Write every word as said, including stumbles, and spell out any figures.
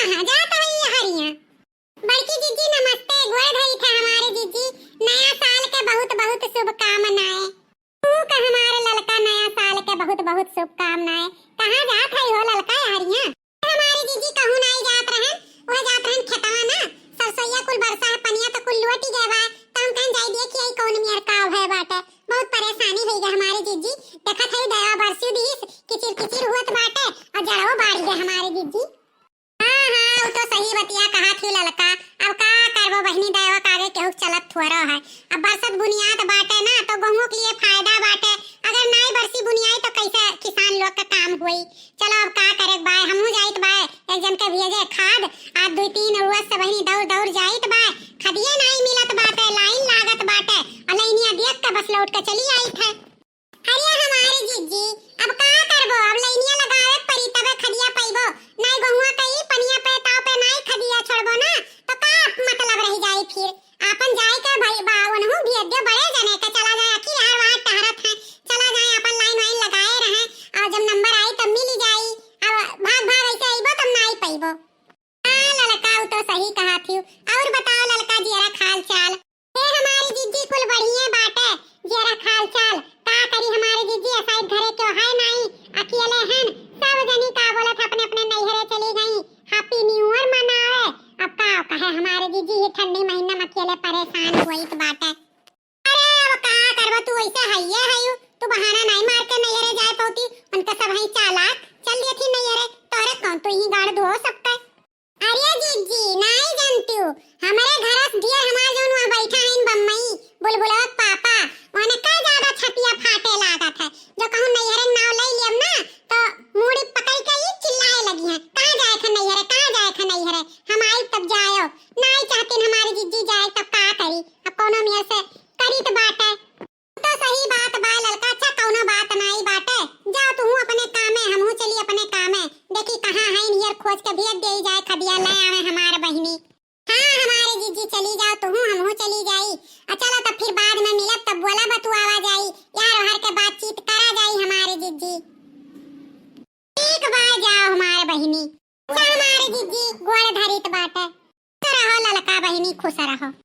कहाँ जात है ये हरिया? बड़की जिज्जी नमस्ते, गोड़ धरी थे हमारे जिज्जी, नया साल के बहुत बहुत शुभकामनाएं। तू का हमारे ललका नया साल के बहुत बहुत शुभकामनाएं। कहाँ जात है हो ललका हरिया? हमारे जिज्जी कहूँ नाई जात रहन, वह जात रहन खेतवा ना, सरसोईया कुल बरसा है, पनिया तो कुल लुटी गए बा, तो हम कहन जाई देखी आई कौन मेर का है बाटे। बहुत परेशानी होई गए हमारे जिज्जी, देखत है दया बरसी दिस, किचिर किचिर हुअत बाटे और जड़वो बाढ़ गए हमारे जिज्जी। हाँ, हाँ, उ तो सही बतिया कहा थी ललका। अब का करबो बहिनी, दैवा के आगे केहू के चलत थोड़ा है। अब बरसत बुनियात बाटे ना, तो गेहूं के लिए फायदा बाटे। अगर नाई बरसी बुनियाई तो कैसे किसान लोग का काम होई? चलो अब का करे बाय, हमहू जाइत बाय, एक जन के भेजे खाद, आज दुई तीन रोज से बहिनी दौड़ दौड़ जाइत बाय, खदिये नाई मिलत बाटे, लाइन लागत बाटे, और लाइनिया देख के बस लौट के चली आइत है। अरे हमारे जिज्जी, अब का करबो, अब लइनिया लगावे परी तबे खदिया पइबो, नाई गहुआ कई पनिया पे ताव पे नाई खदिया छोड़बो ना, तो का मतलब रह जाई फिर? आपन जाए के भाई बा, उनहु भी अद्यो बड़े जने के चला जाए, आखिर यार वहाँ टहरत है, चला जाए आपन लाइन वाइन लगाए रहे, और जब नंबर आई तब मिल जाई, अब भाग भाग ऐसे अइबो तब नाई पइबो। हाँ ललका, उ तो सही कहा थी। और बताओ ललका, जियरा खाल चाल? ए हमारी जिज्जी कुल बढ़िया बाटे, जियरा खाल चाल। का करी हमारी जिज्जी, असाई घरे क्यों है नाई, अकेले हन। सब जनी का बोलत अपने अपने नैहरे चली गई, Happy New Year मनावे। अब का कहे हमारी जिज्जी, ही ठंडी महीना में अकेले परेशान होइत बाटे। अरे अब का करबो, तू ऐसे हइये हयू, तू बहाना नाई मार के नैहरे जाए पौती, उनका सब है चालाक, चल दिए थी नैहरे, तोरे कौन, तू ही गाड़ दो सबके। अरे जिज्जी, नाई जानती हूँ, हमारे घर से ढेर हमार जौन वहाँ बैठा है बम्मई, बुलबुलवा के पापा, उन्हें का ज्यादा छतिया फाटे लागत है, जो कहूँ नैहरे नाव ले लियब ना, तो मूड़ी पकड़ के ही चिल्लाए लगी हैं, "कहाँ जाए थे नैहरे, कहाँ जाए थे नैहरे, हम आई तब जायो।" नाई चाहतीन हमारी जिज्जी जाए तब का करी, अब कौनो मेर से करी तो बाटे। तो सही बात बा ललका, अच्छा कौनो बात नाई बाटे, जाओ तुहू अपने कामे, हमहू चली अपने कामे, देखी कहाँ है नियर खोज के भेज दे जाए खदिया ले आवे हमार बहिनी। हाँ हमारे जिज्जी चली जाओ तुहू, हमहू चली जाई। आ चलो तब फिर बाद में मिलब तब बोला बतुआवा जाई, यार ओहर के बातचीत करा जाई हमारे जिज्जी। ठीक बा जाओ हमार बहिनी। अच्छा हमारे जिज्जी गोड़ धरित बाटे। खुश रहो ललका बहिनी, खुश रहो।